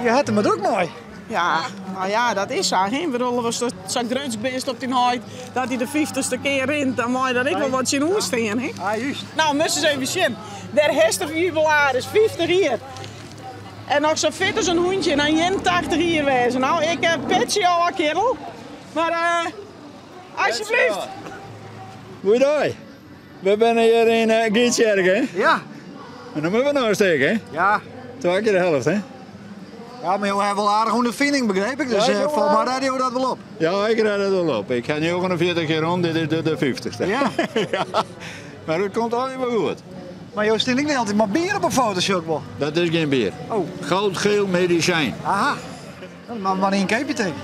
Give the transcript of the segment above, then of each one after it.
Je hat der mar drok mei. Ja, no ja, dat is sa. Hè? Bedoel, ast sa grutsk bist op dyn heit dat hy de fyftichste kear rint, dan mei der ek wol wat tsjinoer stean. Hè? Ah, júst. No, moatst ris even sjen. Dêr hast de jubilaris, 50 jier. En noch sa fit as in hûntsje en dan 81 jier wêze. No, ik petsje ôf, kerel. Mar uh, alsjeblieft. Goeidei. We binne hjir yn uh, Gytsjerk, hè? Ja. En dan moatte we noch in stik, hè? Ja. Twa kear de helft, hè? Ja, mar jo hawwe wol aardich ûnderfining, begryp ik. Dus Ja, ja, folgens my rêde jo dat wol op. Ja, ik rêd it wol op. Ik ha 49 kear rûn, dit is de 50ste. Ja. ja. Mar it komt allegear wol goed. Mar jo steane ek net altyd mei bier op 'e foto, sjoch ik wol. Dat is gjin bier. Oh. Goudgeel medisyn. Aha. Dan moat mar ien keapje tink.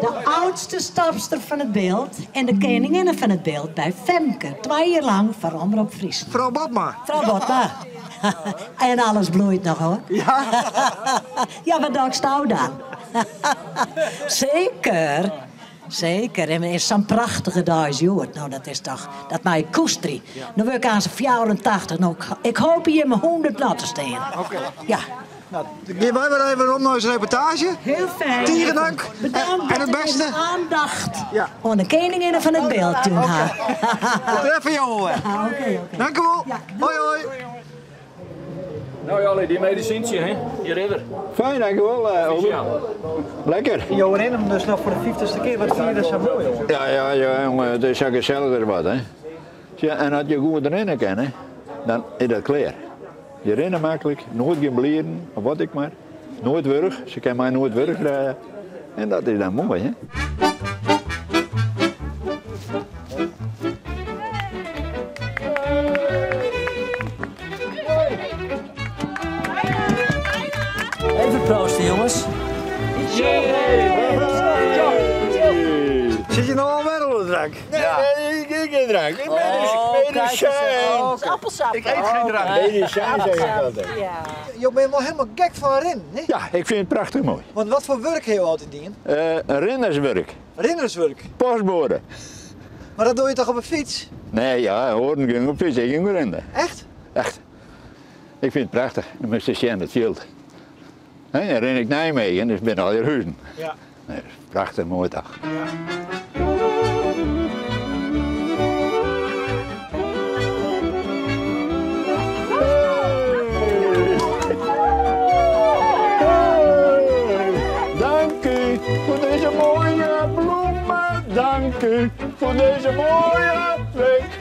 De oudste stapster fan it Bilt en de keninginne fan it Bilt by Femke, twa jier lang foar Omrop Fryslân. Frou Botma. Frou Botma. En alles bloeit noch hoor. Ja? Ja, wat dochsto dan? Seker, seker. En is sa'n prachtige dei as hjoed. No, dat is toch, dat mei ik koesterje. No wurd ik aanst 84. No, ik hoopje hjir mei 100 noch te stean. Oké. Ja. No, dan gean wy wer even werom nei ús reportaazje. Hiel fijn. Tige dank. Bedankt En it bêste. Oandacht Ja. oan de keninginne fan it Bilt jûn ha. We treffe jo wol wer. Oké, oké. Dank u wol. Ja. Hoi hoi. No Jolly, dy medisyntsje, hè? Hjir is er. Fijn, dankjewel. Speciaal. Lekker. Jo rinne him dus noch foar de fyftichste kear. Wat fine je der sa moai oan? Ja, ja, ja, jonge, it is sa gesellich as wat, hè. Tsja, en as je goed rinne kinne, dan is dat klear. Je rinne maklik, noait gjin blieren of wat ek mar. Noait wurch, se kinne my noait wurch krije. En dat is dan moai, hè. Even proosten, jongens. Sit je no alwer oan de drank? Nee, nee, ik eet geen drank. Ik medisijn. Oh, Appelsap. Ik eet geen drank. Medisijn zeg ik altijd. Ja. Jo binne wol hielendal gek fan rinnen, hè? Ja, ik fyn it prachtich moai. Want wat foar wurk ha jo altyd dien? Rinnerswurk. Rinnerswurk? Postboade. Mar dat dogge je toch op 'e fyts? Nee, ja, oaren gean op fyts, ik gean rinnen. Echt? Echt. Ik fyn it prachtich. Dan moatst ris sjen, it fjild. Hè, dan rin ik Nijmegen, dus binne allegear huzen. Ja. Nee, prachtich moai toch. Ja. Dank u foar dizze moaie blommen, dank u foar dizze moaie week.